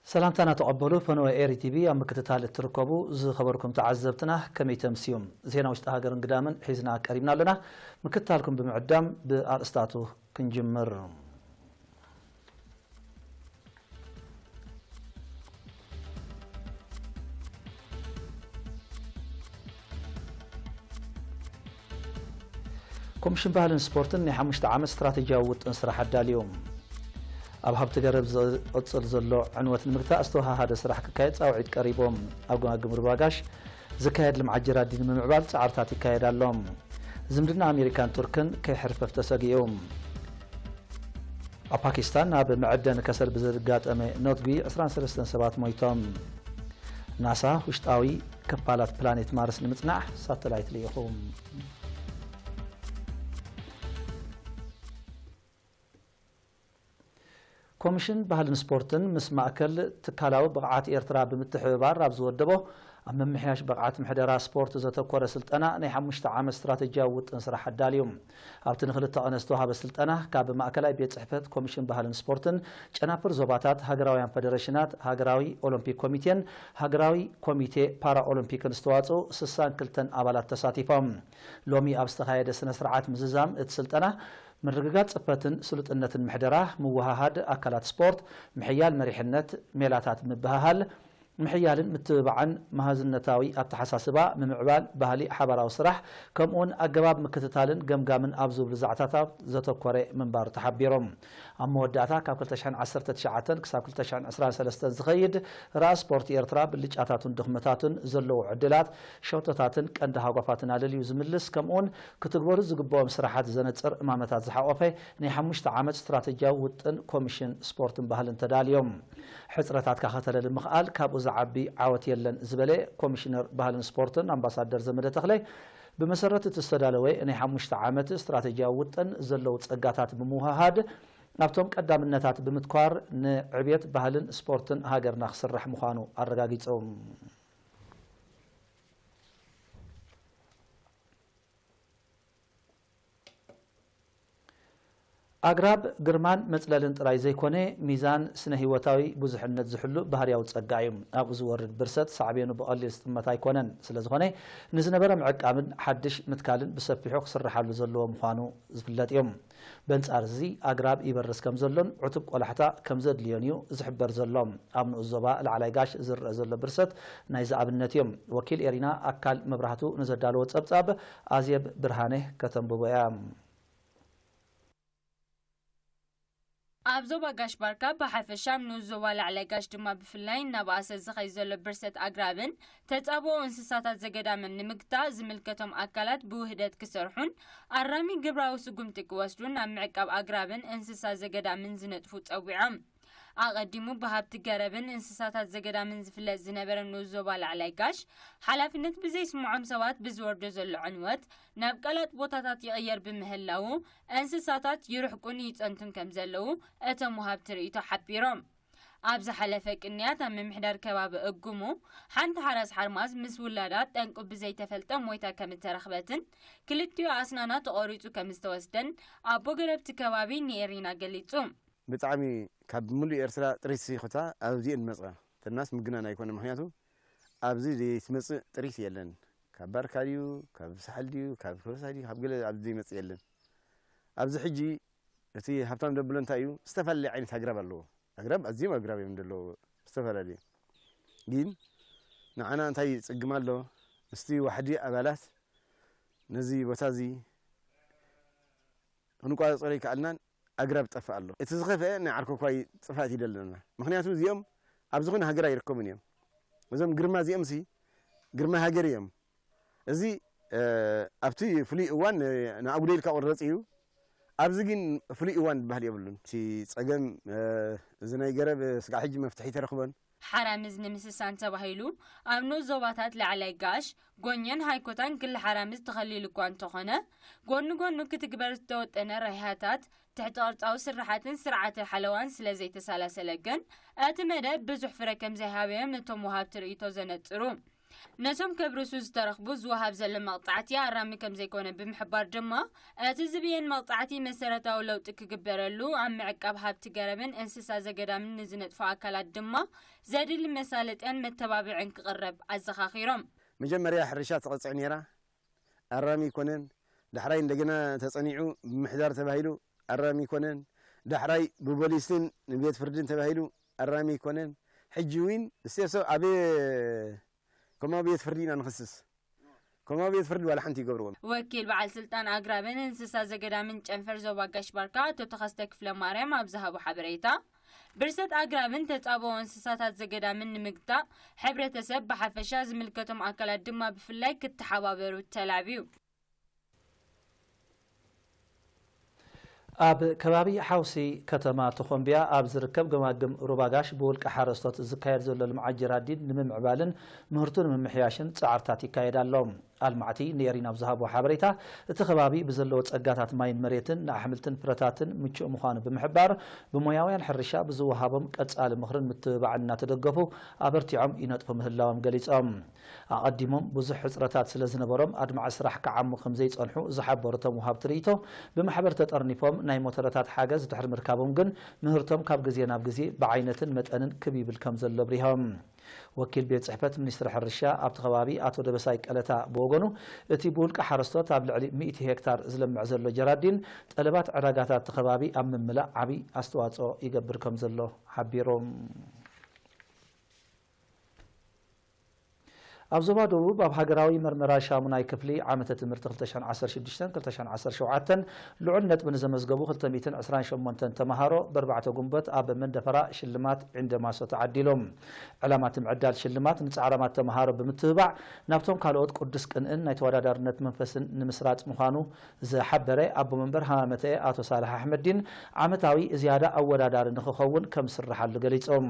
ሰላምታና ተቐበሉ። ፈነወ ኤሪ ቲቪ ኣብ ምክትታል እትርከቡ ዝኸበርኩም ተዓዘብትና ከመይ ተምስዩም? ዜና ውሽጢ ሃገርን ግዳምን ሒዝና ቀሪብና ኣለና። ምክትታልኩም ብምዕዳም ብኣርእስታቱ ክንጅምር። ኮሚሽን ባህልን ስፖርትን ናይ ሓሙሽተ ዓመት ስትራቴጂያዊ ውጥን ስራሕ ኣዳልዩ። ኣብ ሃብቲ ገረብ ዝቕጽል ዘሎ ዕንወት ንምግታእ ዝተወሃሃደ ስራሕ ክካየድ ጻውዒት ቀሪቡ። ኣብ ገማግም ሩባ ጋሽ ዝካየድ ልምዓት ጀራዲን ንምምዕባል ጻዕርታት ይካየድ ኣሎ። ዝምድና ኣሜሪካን ቱርክን ከይሕርፈፍ ተሰጊኡ። ኣብ ፓኪስታን ኣብ መዐደኒ ከሰል ብዘጋጠመ ነትጒ ዕስራን ሰለስተን ሰባት ሞይቶም። ናሳ ውሽጣዊ ክፋላት ፕላኔት ማርስ ንምጽናሕ ሳተላይት ልኢኹ። ኮሚሽን ባህልን ስፖርትን ምስ ማእከል ትካላዊ ብቕዓት ኤርትራ ብምትሕብባር ኣብ ዝወደቦ ኣብ ምምሕያሽ ብቕዓት ምሕደራ ስፖርት ዘተኮረ ስልጠና ናይ ሓሙሽተ ዓመት ስትራቴጂያዊ ውጥን ስራሕ ኣዳልዩ። ኣብቲ ንክልተ ቀነ ዝተዋሃበ ስልጠና ካብ ማእከላይ ቤት ጽሕፈት ኮሚሽን ባህልን ስፖርትን፣ ጨናፍር ዞባታት፣ ሃገራውያን ፈደረሽናት፣ ሃገራዊ ኦሎምፒክ ኮሚቴን ሃገራዊ ኮሚቴ ፓራ ኦሎምፒክን ዝተዋጽኡ ስሳን ክልተን ኣባላት ተሳቲፎም። ሎሚ ኣብ ዝተኻየደ ስነ ስርዓት ምዝዛም እቲ ስልጠና ምርግጋጽ ጽፈትን ስሉጥነትን ምሕደራ፣ ምውሃሃድ ኣካላት ስፖርት፣ ምሕያል መሪሕነት፣ ሜላታት ምብህሃል፣ ምሕያልን ምትብባዕን፣ መሃዝነታዊ ኣተሓሳስባ፣ ምምዕባል ባህሊ ሓባራዊ ስራሕ፣ ከምኡውን ኣገባብ ምክትታልን ገምጋምን ኣብ ዝብሉ ዛዕታታት ዘተኮረ ምንባሩ ተሓቢሩ። ኣብ መወዳእታ ካብ ክልተ ሽሕን ዓሰርተ ትሽዓተን ክሳብ ክልተ ሽሕን ዕስራን ሰለስተን ዝኸይድ ራእይ ስፖርት ኤርትራ ብልጫታቱን ድኽመታቱን፣ ዘለዎ ዕድላት፣ ሸቶታትን ቀንዲ ሃጓፋትን ኣለልዩ ዝምልስ፣ ከምኡውን ክትግበሩ ዝግብኦም ስራሓት ዘነጽር እማመታት ዝሓቖፈ ናይ ሓሙሽተ ዓመት ስትራቴጂያዊ ውጥን ኮሚሽን ስፖርትን ባህልን ተዳልዮም። ሕጽረታትካ ከተለሊ ምኽኣል ካብኡ ዝዓቢ ዓወት የለን ዝበለ ኮሚሽነር ባህልን ስፖርትን ኣምባሳደር ዘመደ ተኽለ፣ ብመሰረት እቲ ዝተዳለወ ናይ ሓሙሽተ ዓመት ስትራቴጂያዊ ውጥን ዘለዉ ጸጋታት ብምውህሃድ፣ ናብቶም ቀዳምነታት ብምትኳር ንዕብየት ባህልን ስፖርትን ሃገርና ክስራሕ ምዃኑ ኣረጋጊጹ። ኣግራብ ግርማን መጽለልን ጥራይ ዘይኮነ፣ ሚዛን ስነ-ህይወታዊ ብዙሕነት ዝሕሉ ባህርያዊ ጸጋ እዩ። ኣብኡ ዝወርድ ብርሰት ሳዕቤኑ ብቐሊል ዝጥመት ኣይኮነን። ስለ ዝኾነ፣ ንዝነበረ ምዕቃብን ሓድሽ ምትካልን ብሰፊሑ ክስርሓሉ ዘለዎ ምዃኑ ዝፍለጥ እዩ። በንጻር እዚ፣ ኣግራብ ይበርስ ከም ዘሎን ዕቱብ ቆላሕታ ከም ዘድልዮን እዩ ዝሕበር ዘሎ። ኣብ ንኡስ ዞባ ላዕላይ ጋሽ ዝረአ ዘሎ ብርሰት ናይዚ ኣብነት እዩ። ወኪል ኤሪና ኣካል መብራህቱ ንዘዳለዎ ጸብጻብ ኣዜብ ብርሃነ ከተንብቦ እያ። ኣብ ዞባ ጋሽ ባርካ ብሓፈሻ፣ ኣብ ንኡስ ዞባ ላዕላይ ጋሽ ድማ ብፍላይ፣ እናበኣሰ ዝኸይ ዘሎ ብርሰት ኣግራብን ተጻብኦ እንስሳታት ዘገዳምን ንምግታእ ዝምልከቶም ኣካላት ብውህደት ክሰርሑን ኣራሚ ግብራዊ ስጉምቲ ክወስዱን ኣብ ምዕቃብ ኣግራብን እንስሳ ዘገዳምን ዝነጥፉ ጸዊዖም። ኣቐዲሙ ብሃብቲ ገረብን እንስሳታት ዘገዳምን ዝፍለጥ ዝነበረ ንኡስ ዞባ ላዕላይ ጋሽ፣ ሓላፍነት ብዘይስምዖም ሰባት ብዝወርዶ ዘሎ ዕንወት ናብ ቀላጥ ቦታታት ይቕየር ብምህላዉ፣ እንስሳታት ይርሕቁን ይጸንቱን ከም ዘለዉ እቶም ወሃብቲ ርእይቶ ሓቢሮም። ኣብ ዝሓለፈ ቅንያት ኣብ ምምሕዳር ከባቢ እጉሙ፣ ሓንቲ ሓራስ ሓርማዝ ምስ ውላዳ ጠንቁ ብዘይተፈልጠ ሞይታ ከም እተረኽበትን ክልቲኡ ኣስናና ተቖሪጹ ከም ዝተወስደን ኣቦ ገረብቲ ከባቢ ንኤሪና ገሊጹ። ብጣዕሚ ካብ ምሉእ ኤርትራ ጥሪት ኮታ ኣብዚኤን መጻ። ተናስ ምግናን ኣይኮነ፣ ምኽንያቱ ኣብዚ ዘይትመጽእ ጥሪት የለን። ካብ ባርካ ድዩ፣ ካብ ሳሕል ድዩ፣ ካብ ኮረሳ ድዩ፣ ካብ ገለ ኣብዚ ዘይመጽእ የለን። ኣብዚ ሕጂ እቲ ሃብታም ደብሎ እንታይ እዩ? ዝተፈላለየ ዓይነት ኣግራብ ኣለዎ። ኣግራብ፣ ኣዝዮም ኣግራብ እዮም ዘለዉ፣ ዝተፈላለየ። ግን ንዓና እንታይ ጽግም ኣሎ? ምስቲ ዋሕዲ ኣባላት ነዚ ቦታ እዚ ክንቋጸሮ ይከኣልናን ኣግራብ ጠፍእ ኣሎ። እቲ ዝኸፍአ ናይ ዓርኮኳይ ጥፍኣት እዩ ደለና። ምኽንያቱ እዚኦም ኣብ ዝኾነ ሃገር ኣይርከቡን እዮም። እዞም ግርማ እዚኦም ሲ ግርማ ሃገር እዮም። እዚ፣ እ፣ ኣብቲ ፍሉይ እዋን ን-፣ ንኣጉዶ ኢልካ ቁረጽ እዩ። ኣብዚ ግን ፍሉይ እዋን ዝበሃል የብሉን። እቲ ጸገም፣ እ፣ እዚ ናይ ገረብ ስጋዕ ሕጂ መፍትሒ ተረኽበን። ሓራምዝ ንምስሳን ተባሂሉ ኣብ ንኡስ ዞባታት ላዕላይ ጋሽ፣ ጎኘን ሃይኮታን ክሊ ሓራምዝ ተኸሊሉ እኳ እንተኾነ፣ ጎኒ ጎኑ ክትግበር ዝተወጠነ ራህያታት፣ ትሕቲ ቅርጻዊ ስርሓትን ስርዓተ ሓለዋን ስለ ዘይተሳላሰለ ግን፣ እቲ መደብ ብዙሕ ፍረ ከም ዘይሃበዮም እቶም ወሃብቲ ርእይቶ ዘነጽሩ። ነቶም ከብርሱ ዝተረኽቡ ዝወሃብ ዘሎ መቕጻዕቲ ኣራሚ ከም ዘይኮነ ብምሕባር ድማ፣ እቲ ዝብየን መቕጻዕቲ መሰረታዊ ለውጢ ክግበረሉ፣ ኣብ ምዕቃብ ሃብቲ ገረብን እንስሳ ዘገዳምን ንዝነጥፉ ኣካላት ድማ ዘድሊ መሳለጥያን መተባብዕን ክቕረብ ኣዘኻኺሮም። መጀመርያ ሕርሻ ትቐጽዕ ነይራ፣ ኣራሚ ኣይኮነን። ዳሕራይ እንደገና ተጸኒዑ ብምሕዳር ተባሂሉ ኣራሚ ኣይኮነን። ዳሕራይ ብፖሊስን ንቤት ፍርድን ተባሂሉ ኣራሚ ኣይኮነን። ሕጂ እውን እስቴሶ ኣበ ከምኡ ቤት ፍርዲ ኢና ንኽስስ። ከምኡ ቤት ፍርዲ ዋላ ሓንቲ ይገብርዎም። ወኪል በዓል ስልጣን ኣግራብን እንስሳ ዘገዳምን ጨንፈር ዞባ ጋሽ ባርካ ኣቶ ተኸስተ ክፍለ ማርያም ኣብ ዝሃቦ ሓበሬታ፣ ብርሰት ኣግራብን ተጻብኦ እንስሳታት ዘገዳምን ንምግታእ ሕብረተሰብ ብሓፈሻ ዝምልከቶም ኣካላት ድማ ብፍላይ ክተሓባበሩ ተላብዩ። ኣብ ከባቢ ሓውሲ ከተማ ተኾምቢያ ኣብ ዝርከብ ገማግም ሩባጋሽ ብውልቀ ሓረስቶት ዝካየድ ዘሎ ልምዓት ጀራዲን ንምምዕባልን ምህርቱ ንምምሕያሽን ጻዕርታት ይካየድ ኣሎ። ኣልማዕቲ ንኤሪና ኣብ ዝሃቦ ሓበሬታ፣ እቲ ከባቢ ብዘለዎ ጸጋታት ማይን መሬትን ንኣሕምልትን ፍረታትን ምቹእ ምዃኑ ብምሕባር፣ ብሞያውያን ሕርሻ ብዝወሃቦም ቀጻሊ ምኽርን ምትብባዕን እናተደገፉ ኣበርቲዖም ይነጥፉ ምህላዎም ገሊጾም። ኣቐዲሞም ብዙሕ ሕጽረታት ስለ ዝነበሮም ኣድማዒ ስራሕ ክዓሙ ከም ዘይጸንሑ ዝሓበሩ እቶም ወሃብቲ ርእይቶ፣ ብማሕበር ተጠርኒፎም ናይ ሞተረታት ሓገዝ ድሕሪ ምርካቦም ግን ምህርቶም ካብ ግዜ ናብ ግዜ ብዓይነትን መጠንን ክብ ይብል ከም ዘሎ ኣብሪሆም። ወኪል ቤት ጽሕፈት ሚኒስትሪ ሕርሻ ኣብቲ ከባቢ ኣቶ ደበሳይ ቀለታ ብወገኑ፣ እቲ ብውልቂ ሓረስቶት ኣብ ልዕሊ ሚእቲ ሄክታር ዝለምዕ ዘሎ ጀራዲን ጠለባት ዕዳጋታት እቲ ከባቢ ኣብ ምምላእ ዓቢ ኣስተዋጽኦ ይገብር ከም ዘሎ ሓቢሩ። ኣብ ዞባ ደቡብ ኣብ ሃገራዊ መርመራ ሻሙናይ ክፍሊ ዓመተ ትምህርቲ ክልተ ሺሕን ዓሰርተ ሽዱሽተን ክልተ ሺሕን ዓሰርተ ሸውዓተን ልዑል ነጥቢ ንዘመዝገቡ ክልተ ሚእትን ዕስራን ሸሞንተን ተምሃሮ በርባዕተ ጉንበት ኣብ መንደፈራ ሽልማት ዒንደ ማሶ ተዓዲሎም። ዕላማ እቲ ምዕዳል ሽልማት ንጻዕራማት ተምሃሮ ብምትብባዕ ናብቶም ካልኦት ቅዱስ ቅንእን ናይ ተወዳዳርነት መንፈስን ንምስራጽ ምዃኑ ዝሓበረ ኣቦ መንበር ሃማመተኤ ኣቶ ሳልሕ ኣሕመዲን ዓመታዊ ዝያዳ ኣወዳዳሪ ንኽኸውን ከም ዝስርሓሉ ገሊጾም።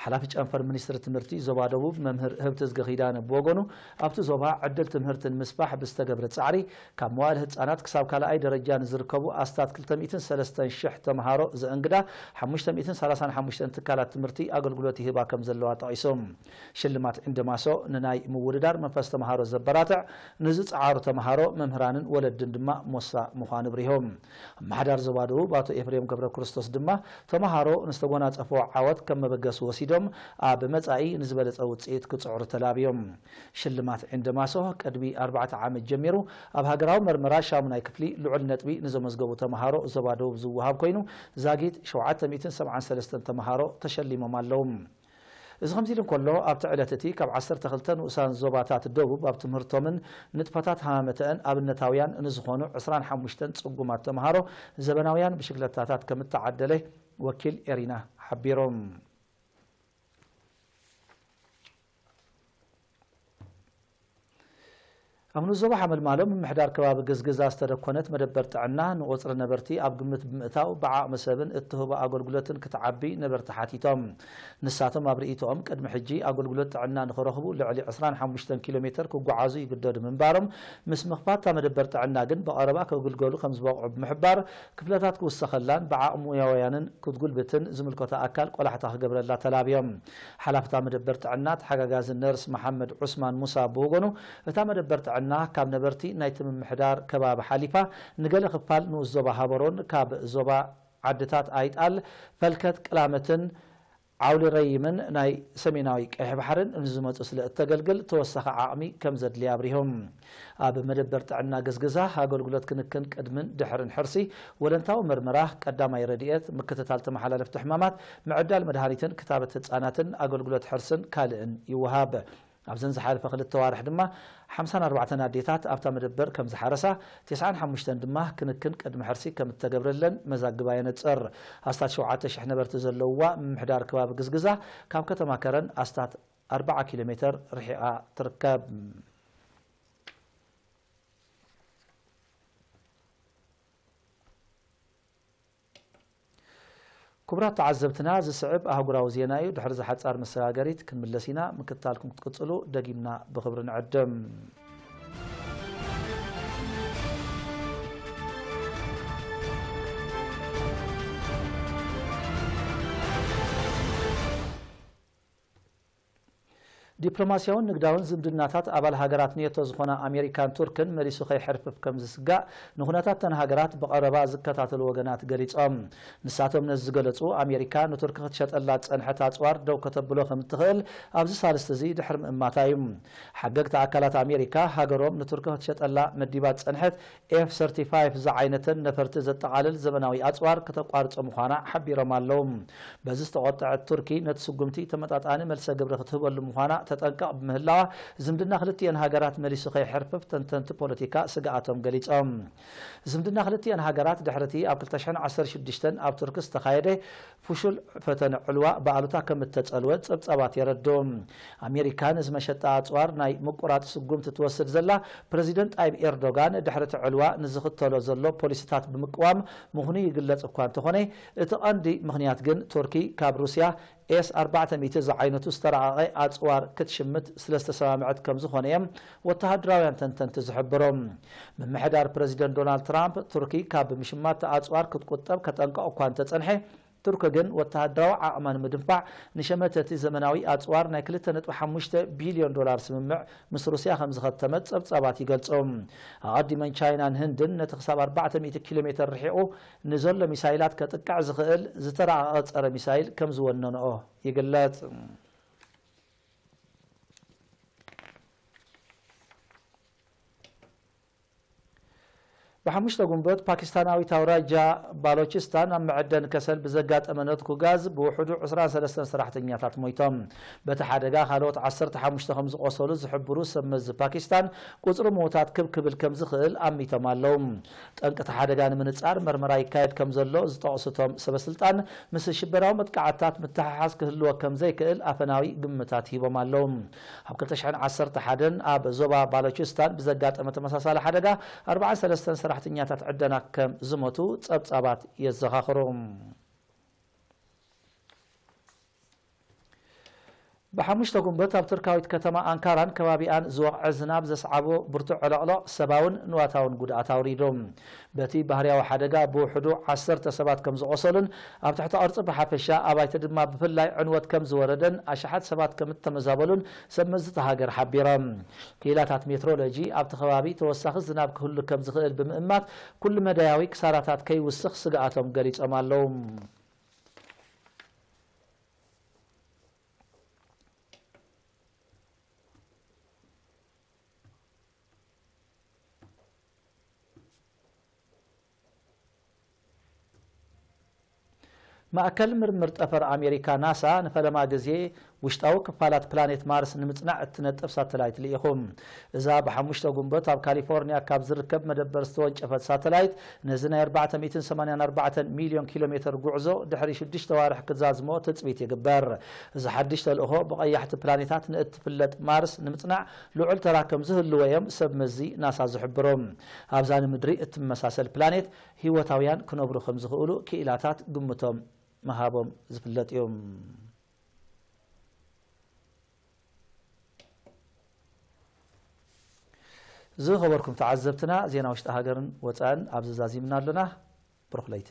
ሓላፊ ጨንፈር ሚኒስትሪ ትምህርቲ ዞባ ደቡብ መምህር ህብትዝጊ ኪዳነ ብወገኑ፣ ኣብቲ ዞባ ዕድል ትምህርቲ ንምስፋሕ ብዝተገብረ ጻዕሪ ካብ መዋእለ ህጻናት ክሳብ ካልኣይ ደረጃ ንዝርከቡ ኣስታት ክልተ ሚእትን ሰለስተን ሽሕ ተምሃሮ ዘእንግዳ ሓሙሽተ ሚእትን ሰላሳን ሓሙሽተን ትካላት ትምህርቲ ኣገልግሎት ይህባ ከም ዘለዋ ጠቒሶም። ሽልማት ዕንደ ማሶ ንናይ ምውድዳር መንፈስ ተምሃሮ ዘበራትዕ፣ ንዝጸዓሩ ተምሃሮ፣ መምህራንን ወለድን ድማ ሞሳ ምዃኑ ኣብሪሆም። ኣመሓዳሪ ዞባ ደቡብ ኣቶ ኤፍሬም ገብረ ክርስቶስ ድማ ተምሃሮ ንዝተጎናጸፍዎ ዓወት ከም መበገሲ ወሲዶም ኣብ መጻኢ ንዝበለጸ ውጽኢት ክጽዕሩ ተላብዮም። ሽልማት ዕንደ ማሶ ቅድሚ ኣርባዕተ ዓመት ጀሚሩ ኣብ ሃገራዊ መርመራ ሻሙናይ ክፍሊ ልዑል ነጥቢ ንዘመዝገቡ ተምሃሮ ዞባ ደቡብ ዝወሃብ ኮይኑ ዛጊት ሸውዓተ ሚእትን ሰብዓን ሰለስተን ተምሃሮ ተሸሊሞም ኣለዉ። እዚ ከምዚ ኢሉ እንከሎ፣ ኣብቲ ዕለት እቲ ካብ ዓሰርተ ክልተ ንኡሳን ዞባታት ደቡብ ኣብ ትምህርቶምን ንጥፈታት ሃማመተአን ኣብነታውያን ንዝኾኑ ዕስራን ሓሙሽተን ጽጉማት ተምሃሮ ዘበናውያን ብሽክለታታት ከም እተዓደለ ወኪል ኤሪና ሓቢሮም። ኣብ ንኡስ ዞባ ሓመልማሎ ምምሕዳር ከባቢ ግዝግዛ ዝተደኮነት መደበር ጥዕና ንቁጽሪ ነበርቲ ኣብ ግምት ብምእታው ብዓቕሚ ሰብን እትህቦ ኣገልግሎትን ክትዓቢ ነበርቲ ሓቲቶም። ንሳቶም ኣብ ርእይቶኦም ቅድሚ ሕጂ ኣገልግሎት ጥዕና ንኽረኽቡ ልዕሊ ዕስራን ሓሙሽተን ኪሎ ሜተር ክጓዓዙ ይግደዱ ምንባሮም፣ ምስ ምኽፋት እታ መደበር ጥዕና ግን ብቐረባ ክግልገሉ ከም ዝበቕዑ ብምሕባር፣ ክፍለታት ክውሰኸላን ብዓቕሚ ሞያውያንን ክትጉልብትን ዝምልከቶ ኣካል ቆላሕታ ክገብረላ ተላብዮም። ሓላፍታ መደበር ጥዕና ተሓጋጋዚ ነርስ መሓመድ ዑስማን ሙሳ ብወገኑ፣ እታ መደበር ጥዕና ካብ ነበርቲ ናይቲ ምምሕዳር ከባቢ ሓሊፋ ንገለ ክፋል ንኡስ ዞባ ሃበሮን ካብ ዞባ ዓድታት ኣይጣል፣ ፈልከት ቅላመትን ዓውሊ ረይምን ናይ ሰሜናዊ ቀይሕ ባሕርን ንዝመጹ ስለ እተገልግል ተወሳኺ ዓቕሚ ከም ዘድልያ ኣብሪሆም። ኣብ መደበር ጥዕና ገዝግዛ ኣገልግሎት ክንክን ቅድምን ድሕርን ሕርሲ፣ ወለንታዊ መርመራ፣ ቀዳማይ ረድኤት፣ ምክትታል ተመሓላለፍቲ ሕማማት፣ ምዕዳል መድሃኒትን ክታበት ህጻናትን ኣገልግሎት ሕርስን ካልእን ይወሃብ። ኣብዘን ዝሓለፈ ክልተ ዋርሕ ድማ ሓምሳን ኣርባዕተን ኣዴታት ኣብታ መደበር ከም ዝሓረሳ፣ ተስዓን ሓሙሽተን ድማ ክንክን ቅድሚ ሕርሲ ከም እተገብረለን መዛግባ የነጽር። ኣስታት ሸውዓተ ሽሕ ነበርቲ ዘለውዋ ምምሕዳር ከባቢ ግዝግዛ ካብ ከተማ ከረን ኣስታት ኣርባዓ ኪሎ ሜተር ርሒቓ ትርከብ። ክቡራት ተዓዘብትና፣ ዝስዕብ ኣህጉራዊ ዜና እዩ። ድሕሪ ዝሓጻር መሰጋገሪት ክንምለስ ኢና። ምክትታልኩም ክትቅጽሉ ደጊምና ብኽብሪ ንዕድም። ዲፕሎማስያውን ንግዳውን ዝምድናታት ኣባል ሃገራት ኔቶ ዝኾና ኣሜሪካን ቱርክን መሊሱ ከይሕርፍፍ ከም ዝስጋእ ንኹነታት ተን ሃገራት ብቐረባ ዝከታተሉ ወገናት ገሊጾም። ንሳቶም ነዚ ዝገለጹ፣ ኣሜሪካ ንቱርኪ ክትሸጠላ ዝጸንሐት ኣጽዋር ደው ከተብሎ ከም እትኽእል ኣብዚ ሳልስቲ እዚ ድሕሪ ምእማታ እዩ። ሓገግቲ ኣካላት ኣሜሪካ፣ ሃገሮም ንቱርኪ ክትሸጠላ መዲባ ዝጸንሐት ኤፍ ሰርቲፋይቭ ዝዓይነተን ነፈርቲ ዘጠቓልል ዘመናዊ ኣጽዋር ከተቋርጾ ምዃና ሓቢሮም ኣለዉ። በዚ ዝተቖጥዐት ቱርኪ፣ ነቲ ስጉምቲ ተመጣጣኒ መልሰ ግብሪ ክትህበሉ ምዃና ተጠንቀቕ ብምህላዋ፣ ዝምድና ክልቲኤን ሃገራት መሊሱ ከይሕርፍፍ ተንተንቲ ፖለቲካ ስግኣቶም ገሊጾም። ዝምድና ክልቲኤን ሃገራት ድሕሪ እቲ ኣብ ክልተ ሽሕን ዓሰርተ ሽዱሽተን ኣብ ቱርኪ ዝተኻየደ ፍሹል ፈተነ ዕልዋ ብኣሉታ ከም እተጸልወ ጸብጻባት የረድኡ። ኣሜሪካ ነዚ መሸጣ ኣጽዋር ናይ ምቁራጽ ስጉምቲ ትወስድ ዘላ፣ ፕረዚደንት ጣይብ ኤርዶጋን ድሕሪ እቲ ዕልዋ ንዝኽተሎ ዘሎ ፖሊሲታት ብምቅዋም ምዃኑ ይግለጽ እኳ እንተኾነ፣ እቲ ቀንዲ ምኽንያት ግን ቱርኪ ካብ ሩስያ ኤስ ኣርባዕተ ሚእቲ ዝዓይነቱ ዝተራቐቐ ኣጽዋር ክትሽምት ስለ ዝተሰማምዐት ከም ዝኾነ እዮም ወተሃደራውያን ተንተንቲ ዝሕብሩ። ምምሕዳር ፕረዚደንት ዶናልድ ትራምፕ፣ ቱርኪ ካብ ምሽማት ኣጽዋር ክትቁጠብ ከጠንቅቕ እኳ እንተጸንሐ፣ ቱርኪ ግን ወተሃደራዊ ዓቕማ ንምድንፋዕ ንሸመተቲ ዘመናዊ ኣጽዋር ናይ ክልተ ነጥቢ ሓሙሽተ ቢልዮን ዶላር ስምምዕ ምስ ሩስያ ከም ዝኸተመት ጸብጻባት ይገልጹ። ኣቐዲመን ቻይናን ህንድን ነቲ ክሳብ ኣርባዕተ ሚእቲ ኪሎ ሜተር ርሒቑ ንዘሎ ሚሳይላት ከጥቅዕ ዝኽእል ዝተራቐቐ ጸረ ሚሳይል ከም ዝወነንኦ ይግለጽ። ብሓሙሽተ ጉንበት ፓኪስታናዊት ኣውራጃ ባሎቺስታን ኣብ መዐደኒ ከሰል ብዘጋጠመ ነትጉ ጋዝ ብውሕዱ ዕስራን ሰለስተን ሰራሕተኛታት ሞይቶም። በቲ ሓደጋ ካልኦት ዓሰርተ ሓሙሽተ ከም ዝቖሰሉ ዝሕብሩ ሰብ መዚ ፓኪስታን፣ ቁጽሪ ምዉታት ክብ ክብል ከም ዝኽእል ኣሚቶም ኣለዉ። ጠንቂ እቲ ሓደጋ ንምንጻር መርመራ ይካየድ ከም ዘሎ ዝጠቕሱ እቶም ሰበስልጣን፣ ምስ ሽበራዊ መጥቃዕትታት ምትሕሓዝ ክህልዎ ከም ዘይክእል ኣፈናዊ ግምታት ሂቦም ኣለዉ። ኣብ ክልተ ሽሕን ዓሰርተ ሓደን ኣብ ዞባ ባሎቺስታን ብዘጋጠመ ተመሳሳሊ ሓደጋ ኣርባዓን ሰለስተን ሰራሕተኛታት ዕደና ከም ዝሞቱ ጸብጻባት የዘኻኽሩ። ብሓሙሽተ ጉንበት ኣብ ቱርካዊት ከተማ ኣንካራን ከባቢኣን ዝወቕዐ ዝናብ ዘስዓቦ ብርቱዕ ዕለቕለቕ ሰባውን ንዋታውን ጉድኣት ኣውሪዱ። በቲ ባህርያዊ ሓደጋ ብውሕዱ ዓሰርተ ሰባት ከም ዝቖሰሉን ኣብ ትሕቲ ቅርጺ ብሓፈሻ ኣባይቲ ድማ ብፍላይ ዕንወት ከም ዝወረደን ኣሽሓት ሰባት ከም እተመዛበሉን ሰብ መዚ እታ ሃገር ሓቢሮም። ክኢላታት ሜትሮሎጂ ኣብቲ ከባቢ ተወሳኺ ዝናብ ክህሉ ከም ዝኽእል ብምእማት ኩሉ መዳያዊ ክሳራታት ከይውስኽ ስግኣቶም ገሊጾም ኣለዉ። ማእከል ምርምር ጠፈር ኣሜሪካ ናሳ ንፈለማ ግዜ ውሽጣዊ ክፋላት ፕላኔት ማርስ ንምጽናዕ እትነጥፍ ሳተላይት ልኢኹ። እዛ ብሓሙሽተ ጉንበት ኣብ ካሊፎርኒያ ካብ ዝርከብ መደበር ዝተወንጨፈት ሳተላይት፣ ነዚ ናይ ኣርባዕተ ሚእትን ሰማንያን ኣርባዕተን ሚልዮን ኪሎ ሜተር ጉዕዞ ድሕሪ ሽዱሽተ ዋርሕ ክዛዝሞ ትጽቢት ይግበር። እዚ ሓድሽ ተልእኾ፣ ብቐያሕቲ ፕላኔታት ንእትፍለጥ ማርስ ንምጽናዕ ልዑል ተራ ከም ዝህልዎ እዮም ሰብ መዚ ናሳ ዝሕብሩ። ኣብዛ ንምድሪ እትመሳሰል ፕላኔት ህይወታውያን ክነብሩ ከም ዝኽእሉ ክኢላታት ግምቶም ምሃቦም ዝፍለጥ እዩ። ዝኸበርኩም ተዓዘብትና፣ ዜና ውሽጢ ሃገርን ወፃእን ኣብዚ ዛዚምና ኣለና። ብሩኽ ለይቲ።